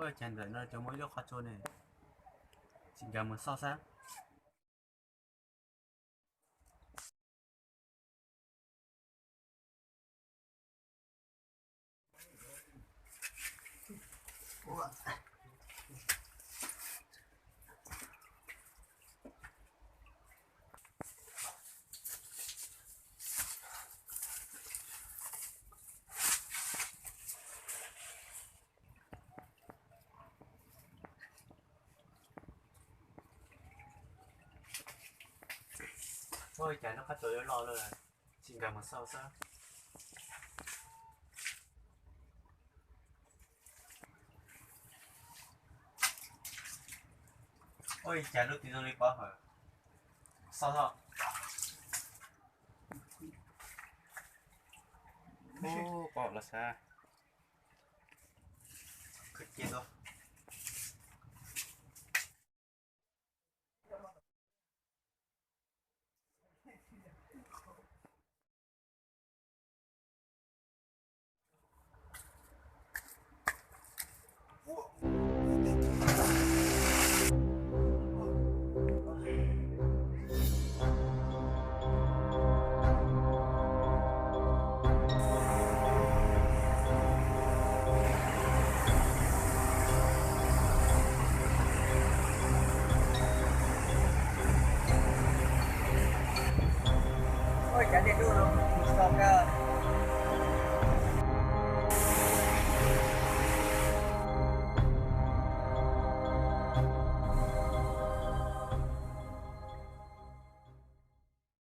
Ua cas ntawm no cov muaj ib lub qhov tsua ne, tsis nkag mus xauj xwb. Ua cas lub qhov tsua yuav loj lawm, tsis nkag mus xauj xwb. Ua cas lub twb zoo li pob hawm, xauj xwb. Ub, pob hawm los sav. Ua cas dej dub no kuv tsis tau kawg.